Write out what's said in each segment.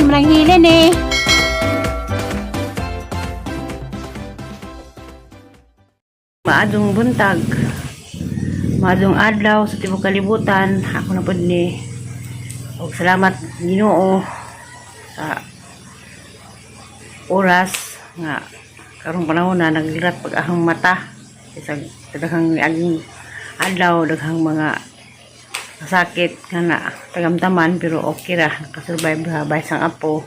Si Manang Helen eh. Maadong buntag. Maadong adlaw sa tibok kalibutan. Ako na pud ni. Og salamat Ginoo sa oras nga karong panahon na naglirat pag ahang mata isang daghang aging adlaw, daghang mga sakit nga na tagamtaman, pero okay ra, nakasurvive ra bay sang apo.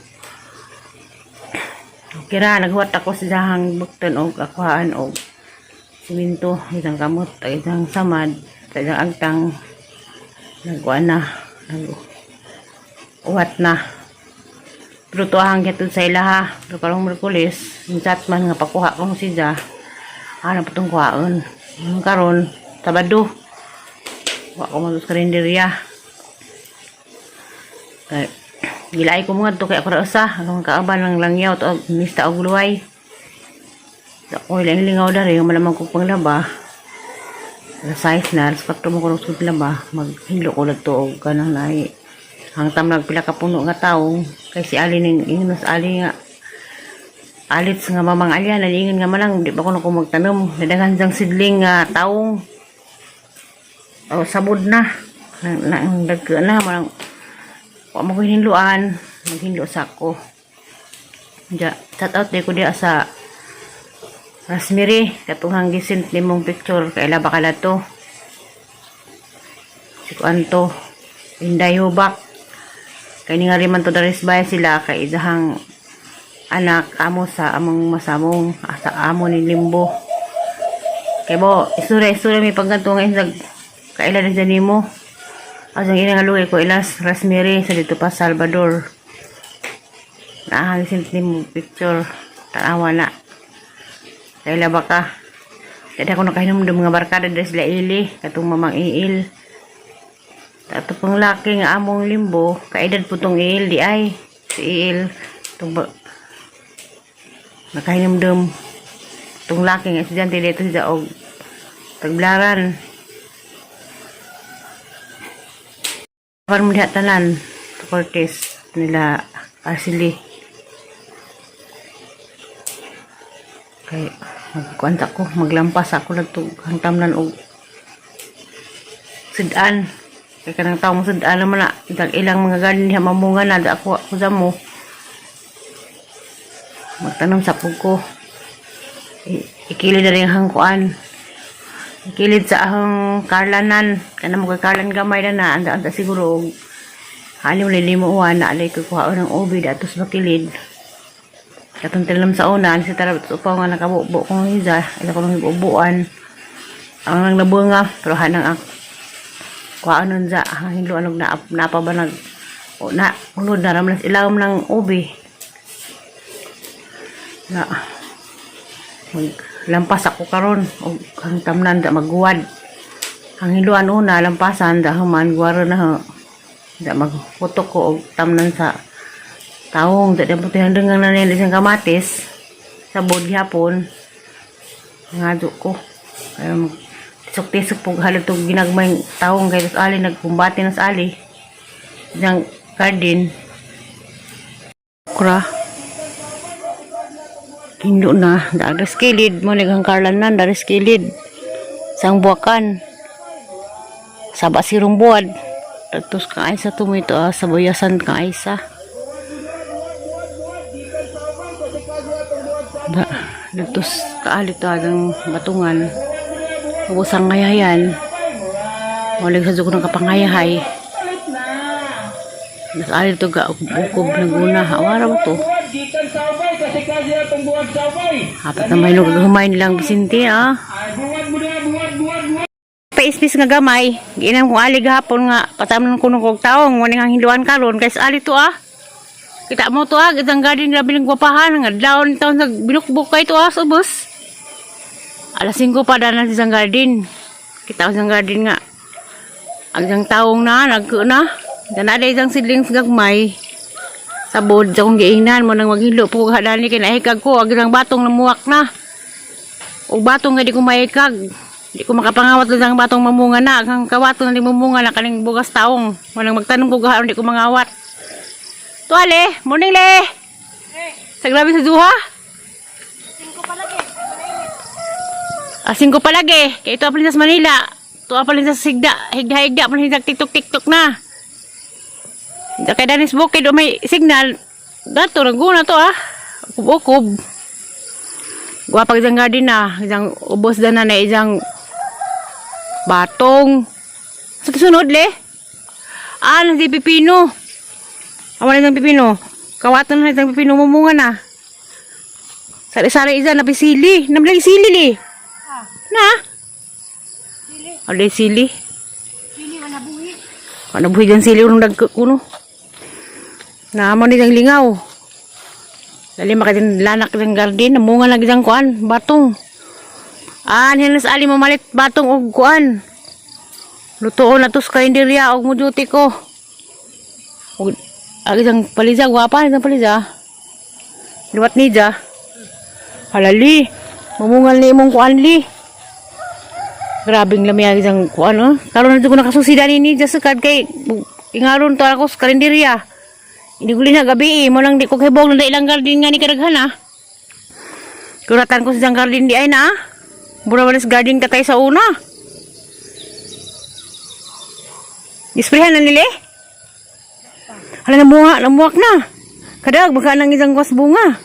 Okay ra, naghuwat ako sa dahang bukton og akuhaan og siminto, isang kamot, isang samad sa isang agtang. Nagkuan na, nag uwat na, pero tuahang gyud sa ilaha. Pero karong Merkulis, yung chat man nga pakuha ko siya, ano pa itong kuhaon. Yung karon Sabado, wa ko mo sa karinderya. Kay gilay ko mga to kay ako ra usa akong kaaban ng langyaw to mista og luway. Sa ko ilang lingaw dari malamang ko panglaba. Alas size na, alas 4 mo ko sud laba, maghilo ko lang to og kanang naay hangtam nagpila ka puno nga tawo kay si Ali ning ingon sa Ali nga alits nga mamang alyan nalingon nga manang di ba ko na ko magtanom, nadaghan sang sidling nga taong o sabod na na, na, na, na manang wa mo ko hinluan, maghinlo sa ako. Ja, shout out di ko diya sa Rasmiri, katuhang gisint nimong picture kay ba kala to si kuan to Inday Hubak, kay ni nga rin man to daris bay sila kay idahang anak amo sa among masamong asa amo ni Limbo. Kay bo isura isura may pagkanto nga insag kaila na dyan nimo asang ina nga luwi ko ilas Rasmiri sa dito pa Salvador. Naahang nimo picture, tanawa na kaila ba ka. Kaya ako nakahinumdum nga barkada diri sila ili katong mamang iil. Ato pang laki nga among Limbo, kaedad po tong iil di ay. Si iil, tong ba, nakahinumdum. Tong laki nga estudyante dito sa og taglaran. Karon mo diha tanan, Cortez nila Arceli. Kay magkuanta ko, maglampas ako lang to hangtamnan og sudan. Kay kanang taong sudan naman na, ilang, ilang mga garden diha mamunga na, da ako ako sa mo. Magtanom sa ko. Ikilid na rin ang hangkuan. Ikilid sa ahong karlanan. Kana mo kay karlan gamay na na, anda anda siguro og halim lilimuan na alay ko kuhaon ng ubi datos makilid. Katong tilam sa una, si tarap upaw nga nakabubo kong hiza, ila ko nang hibubuan. Ang nang nabunga, pero hanang ang kuhaan nun sa hinlo anog na napa ba nag o, na unod na ramlas ilawom ng ubi na maglampas ako karon og hangtamnan da magguwad ang hinluan una lampasan da human guwaro na ho da magputok ko og tamnan sa taong da da puti hanggang na nila isang kamatis sa bod gihapon ngadto ko kaya mag tisok-tisok po halot og ginagmay taong kay sa ali nagkumbate na sa ali isang garden okra hindo na daras kilid mo ang karlanan daras kilid sang buwakan saba sirong buwad tapos kaay sa tumito ah, sa buyasan kaay sa da dagtos kaalit to agang batungan ubosang ngayayan walig sa ng kapangayahay nas alit to ga bukob naguna awara mo to. Gikan sa ubay kasi kasi atong buwag sa ubay. Apat na may humay nilang Vicente ah. Ay buwag mo na, buwag, buwag, buwag. Paispis nga gamay. Giinam kong ali gahapon nga patamnon ko kog taong mo ning hinluan karon kay sa ali to ah. Kita mo to ah, isang garden grabe ng gwapahan nga down taon sa binukbuk kay to ah sa ubos. Alas 5 pa na sa isang garden. Kita ko sa garden nga. Ang isang taong na, nagko na. Dana isang sidling sa gagmay. Sabod sa kong giingnan mo nang maghilo po hadani kay nahikag ko ang isang batong namuwak na. Og batong nga di ko mahikag. Di ko makapangawat lang ang batong mamunga na. Ang kawato na di mamunga na kaning bugas taong. Walang magtanong ko gahapon di ko mangawat. Tuale, morning le. Sa grabe sa duha. Ah, 5 pa lagi. Kaya ito pa sa Manila. Ito pa sa Sigda. Higda-higda. Pa sa TikTok-TikTok na. Kaya danis bukid o may signal. Dato, naguna to ah. Ukub-ukub. Guwapag isang garden na. Isang ubos na na na isang batong. Sa sunod le. Ah, nasi pipino. Awan na isang pipino. Kawatan na isang pipino mumunga na. Sari-sari isa na pisili. Namlagi sili li. Na? Sili. Alay sili. Sili, wala buhi. Ano buhi dyan sili unong dagkuno. Naamon ni lingaw. Lali makadin lanak ng garden, namunga lagi dyan kuan, batong. Ah, hinas ali mamalit batong og kuan. Lutuon na to sa karinderya og muduti ko. Og ang isang palisa, gwapa, isang palisa. Liwat ni ja. Halali, mamungal ni imong kuan li. Grabing lami ang isang kuan oh. Karon na ko nakasusida ni ja sukad kay ingaron to ako sa karinderya. Hindi ko na gabi eh. Mo lang di ko kibog na ilang garden nga ni kadaghan ah. Kuratan ko sa isang garden di ay na ah. Mura walis garden katay sa una. Isprehan na nila eh. Hala namuha, namuwak na. Kadag, baka nang isang kwas bunga.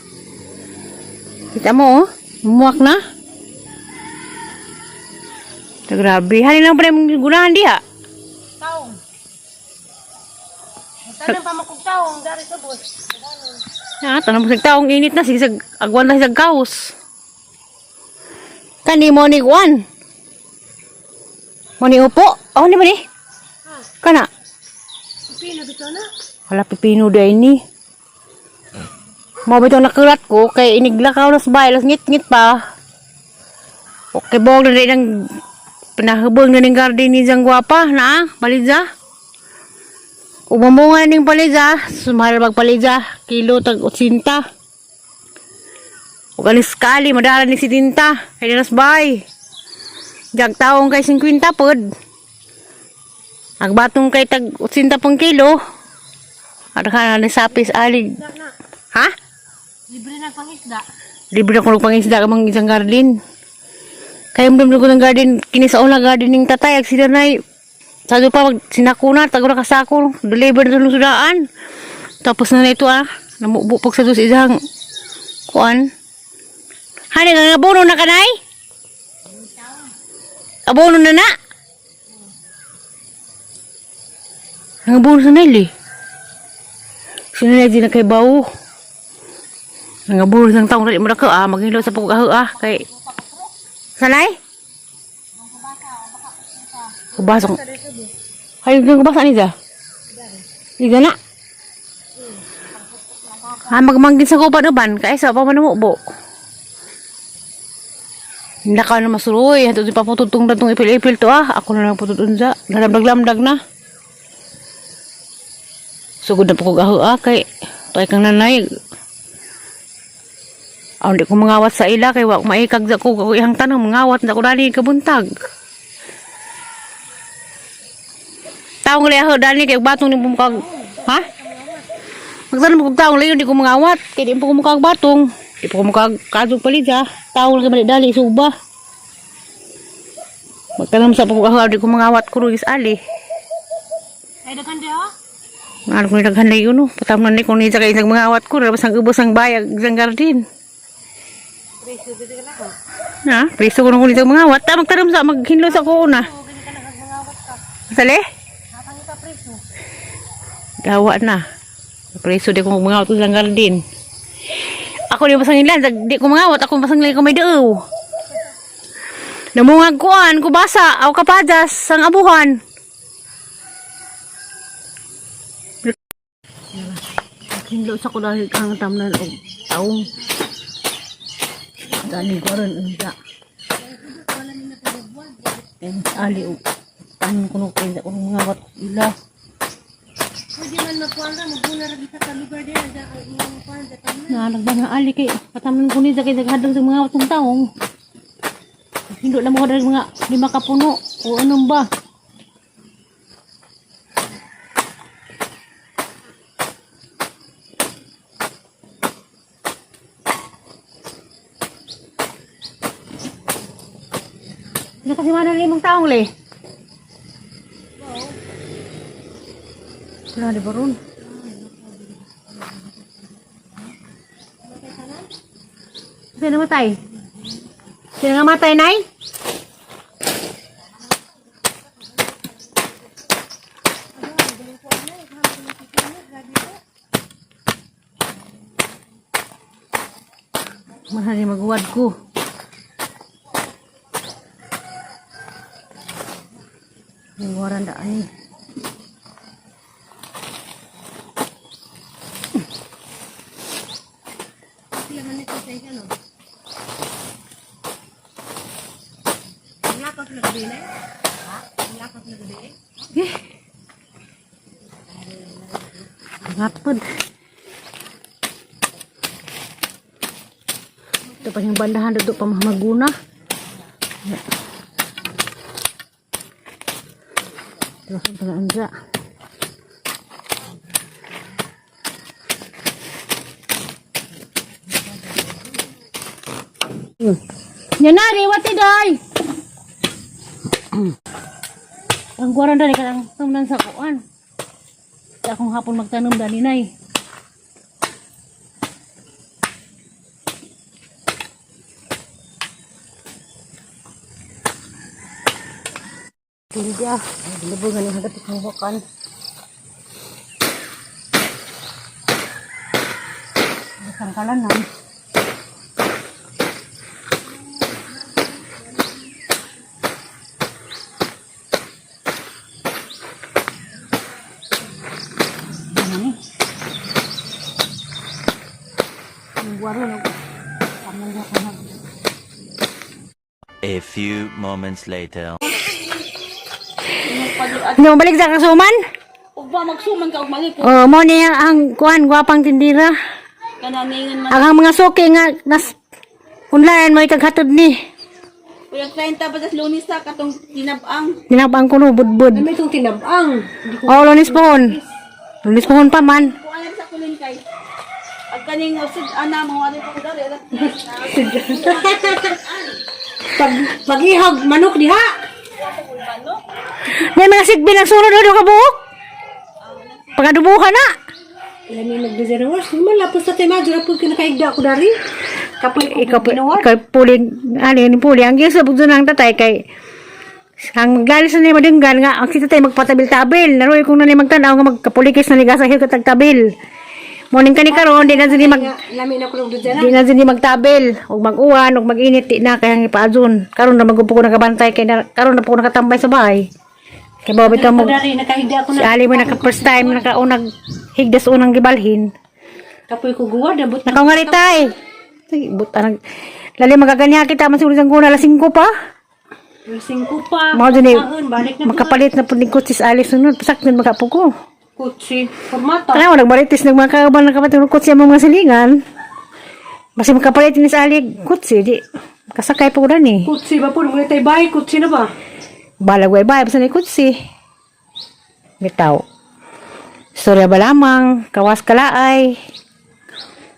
Kita mo oh, namuwak na. Ito, grabe. Halin lang pala yung gunahan diha. Taong. Tanong pa makog taong, dari sa bus. Ah, tanong mo sa taong init na, sige, agwan na sa gawas. Kani mo ni Juan. Mo ni upo. Oh, ni ba ni? Kana. Pipino bitaw na. Wala pipino day ni. Mo bitaw nakulat ko kay iniglakaw na sa bahay, las ngit-ngit pa. Okay bog na rin ang pinahubog na ning garden ni Jang Guapa na palidza. Umamunga ning palidza, sumahal magpalidza, kilo tag 80. Ug anis kali madala ni 70 kay nas bay. Jag taong kay 50 pod. Ang batong kay tag 80 pang kilo. Ano ka na sapis alig. Isda na. Ha? Libre na pangisda. Libre ako ng pangisda ka mang isang garden. Kaya mo ko ng garden, kini sa una garden ning tatay, ag sila na sa pa, mag, sinako na, tago na kasako, deliver na sa sudaan. Tapos na na ito ah, namubupog sa dos isang kuan. Hani nga abono na kanay? Abono na na? Ang abono sa naili. Sino na di na kay bawo? Nangabulo sang taong dali mo na ka ah, maghilo sa pagkaho ah, kay Sanay? Kubasok. Ay, yung kubasa ni Ja. Iga na. Ah, magmanggin sa kupan uban, kay sa pa man mo Hindi ka na masuroy. Hato di pa pututong na tong ipil-ipil to ah. Ako na lang pututong sa. Nalamdag-lamdag na. Sugod na po ko gaho ah. Kay, tay kang nanay. Ah, hindi ko mangawat sa ila kay wa ko maikag sa ko ko ihang tanong mangawat na ko dali kabuntag. Taong liha dali kay batong ni bumukag. Ha? Magtanong ko taong layo di ko mangawat kay di po ko mukag batong. Di po ko mukag kadto palid ha. Taong lagi dali suba. Magtanong sa pagkahaw di ko mangawat ko rugis ali. Ay, daghan diha. Ano ko nilaghan na yun, no? Patam na ni kung niya kay isang mangawat ko, rabas ang ubos ang bayag isang garden. Preso dito ka na ko. Na, preso ko na kung isang mangawat. Ta, magtanong sa, maghinlo sa ko una. Oo, ganyan ka na mangawat ka. Sali? Hatang ita preso. Gawa na. Preso di ko mangawat ko isang garden. Ako di masangilan, di ko mangawat, ako masangilan ko may daaw. Namungag kuan, kubasa, aw kapadas, sang abuhan. Hinlo sa ko dahil ang tamnan og taong. Dali ko ron unta. Ali og tanon ko no kay ko mga wat ila. Pwede man magkuhan ra, magbuna ra kita sa lugar diha sa ang imong kuhan sa tanan. Nalagban na ali kay patamnan ko ni sa kay naghadlang sa mga watong taong. Hindo na mo dahil mga 5 ka puno o anong ba. Hindi kasi mana na imong taong le. Wala di ba ron? Sino namatay? Sino namatay, Nay? Mahal ni maguwad ko. Waran da ay. Sila man nito sa ano. Ang lakot na gabi na. Ha? Ang lakot na gabi. Eh. Ngapod. Ito pa yung bandahan dito pa maguna. Terus pa anja. Yan na, liwat day. Ang gwaran dali ka ang tumnan sa kuan. Di akong hapon magtanom dani nay. Hindi ah. Lubog ang hagat ang hukan. Sangkalan na. Ano ni? Ang gwaro na. Kamang na kanag. A few moments later. No, balik sa kasuman. Ugba magsuman ka og mali Oh, mo niya ang kuan gwapang tindira. kananingan man. Ang ang mga suki nga nas unlayan mo ikaghatod ni. Uy, 30 ba sa Lunes sa katong tinabang. Dinabang ko no budbud. Ano itong tinabang? Oh, lunes pohon. Lunes pohon pa man. Kung ano sa kulin kay. Ag kaning usid ana mo ari ko dari. Pag pag-ihag manok diha. May mga sigbin ang sunod do ka buok. Pagadubuhan na. Lami nagdesire was man lapos sa tema jura pud kinakaigda ko dari. Kapoy ko Ikaw ginawa. ikaw puli ani ni puli ang gyud sa bugso ng tatay kay ang maglalis na ni madunggan nga ang si tatay magpatabil-tabil naroy kung nani magtan-aw nga magkapulikis na ni gasa hill katagtabil. Morning kani karon di na ni mag Lami na ko og Di na din magtabil, ug mag-uwan, ug mag-init, di na kaya ang ipaadson. Karon na magupo ko nakabantay kay na, karon na po ko nakatambay sa bahay. Kay bawo bitaw mo Dari nakahigda ko si na. Ali mo naka first time nakaunag higdas unang gibalhin. Kapoy ko guwa dabot na. Nakaungaritay. Ay, buta nag lali magaganyan kita man siguro sang guna alas 5 pa. Singko pa. Mao dun eh. Pagkaon, balik na Makapalit na pud ning kutsis Ali sunod pasakton makapo ko. kutsi. Formata. Tanaw nagbaritis nag mga kauban ng kapatid kutsi ang mga silingan. Basta makapalit ni sa Ali kutsi di kasakay pa ko dani. Kutsi ba po? Muna tayo bahay, kutsi na ba? Balag way bay, basta ni kutsi. Bitaw. Storya ba lamang, kawas kalaay.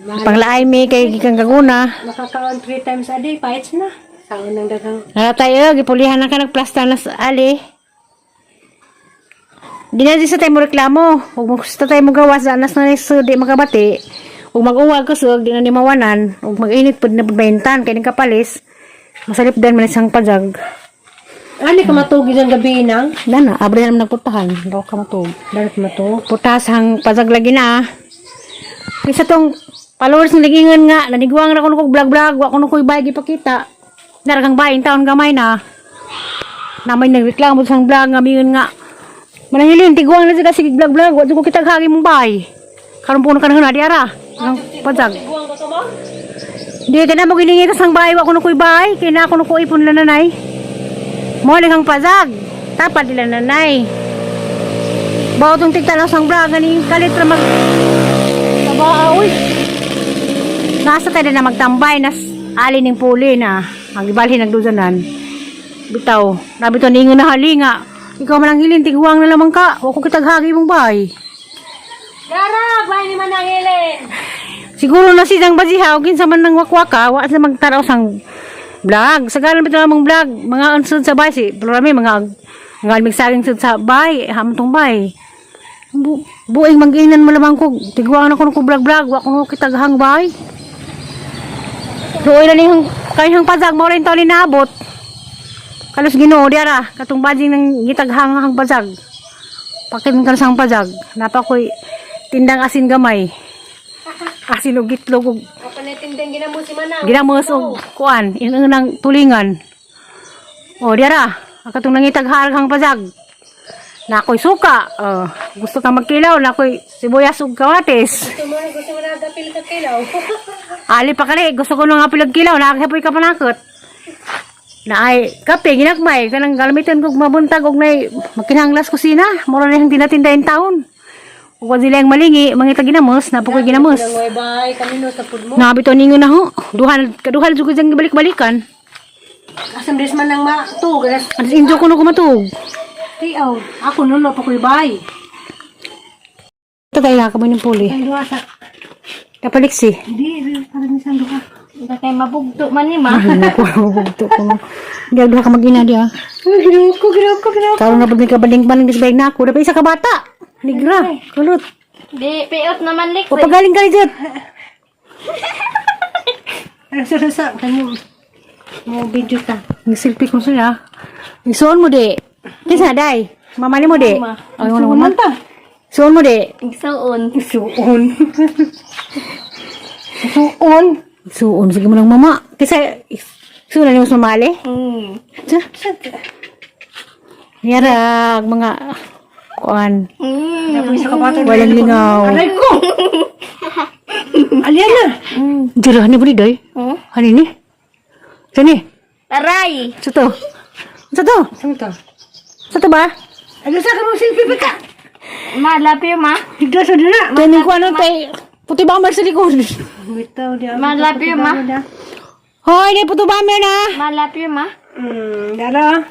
Panglaay mi kay gikan kaguna. Makakaon 3 times a day, paits na. Saon ng daghang. Nara tayo, gipulihan na ka nagplasta na sa ali. Di na di sa tayo mo reklamo. Huwag mo gusto tayo mo gawas, anas na ni di makabati. Huwag mag-uwag kusog, di na ni mawanan. Huwag mag-init po na pabahintan, kay kapalis. Masalip dan man isang pajag. Ani ka matugi ng gabi nang? Dana, abre na naman nagputahan. Daw ka matug. Darat matug. Putas hang pajag lagi na. Kaysa tong followers ng ligingan nga, nanigwang na kuno kog vlog-vlog, wa kuno ko'y bayag ipakita. Naragang bayin taon gamay na. Namay nagreklamo sa vlog nga mingon nga. Manangilin tiguang na sila sige vlog-vlog, wa jud ko kitag hagi mong bay. Karon puno ka na di ara. Ang pajag. Di ka na mo giningitas ang bay, wa kuno ko'y bay, kay na kuno ko ipon na nanay. Mo kang pajag. Tapat nila nanay. Bawo tong tigtanaw sang vlog ganing kalit ra mag Taba, uy. Nasa tayo na magtambay nas ali ning puli na ang ibalhin nagdudanan. Bitaw, nabi to ningon na halinga. Ikaw man ang hilin tiguang na lamang ka. Wa ko kitaghagi mong bay. Dara, bahay ni Manang Helen. Siguro na sidang bazihaw kinsa man nang wakwaka wa sa magtaraw sang Vlog. Sagalan ba ito namang vlog? Mga unsud sa bay. Si Plurami, mga almig saging sud sa bay. Hamtong bay. Buing mag-inan mo lamang ko. Tiguan ako ng vlog vlog. Wa ko kita gahang bay. Luoy na ning kayang pazag mo rin taon ninabot. Kalos Ginoo di ara katong bading ng gitaghang hang pazag. Pakin ka sang pazag. Napa ko'y tindang asin gamay. Asin og itlog og Panetindang ginamo si Manang. ginamos og kuan inunang tulingan. O di ara katong nangitag hang pazag. Nakoy suka. Oh, gusto ka magkilaw, nakoy sibuyas ug kamatis. Gusto mo na gapil ka kilaw. Ali pa kali, gusto ko nang apilag kilaw, nakahapoy ka panakot. Na ay, kape, ginagmay, kanang galamitan kog mabuntag og nay makinahanglas kusina, mura na yung tinatinda in town. Ug wa sila ang malingi, mangita ginamos, napo ko'y ginamos. Ngoy bay, kami no sa pud mo. Nabito ningon na ho, duhan, kaduhan jud ko diyang gibalik-balikan. Asam des man nang ma to, gas. Alas injo ko no kumatug. Tiaw, ako no no pa koy bay. Tagay ka mo ng puli. Ang duha sa Kapaliksi. Hindi, parang isang duha. Kay mabugto man ni ma. Ay, naku, mabugto ko. Hindi, duha ka mag-ina diya. Ginoo ko, ginoo ko, ginoo. Karon na pag nagkabaling baling disbay na ako, dapat isa ka bata. Nigra, kulot. Di, piot naman lik. Papagaling ka rin. Ano sa sa kanyo? Mo video ta. Ang selfie ko sila. Isuon mo di. Kinsa day? Mama ni mo di. Ay, wala Suon mama. man ta. Suon mo di. Igsuon. Suon. Suon. Suon sige mo lang mama. Kasi suon na ni mo sa mali. Tsa. Yarag mga kuan. Isa ka bata. Walang lingaw. Aray ko. Alyan na. Dira ni budi day. Hani ni? Sani? Aray! Sa to. Sa to. Saan to? Sa to ba? Ano sa ka mo selfie pa ka? Ma, lapyo ma. Higda sa dira. Tanin ko ano tay. Puti ba sa likod? Bitaw di. Ma, lapyo ma. Hoy, di puto ba na? Ma, lapyo ma. Dara.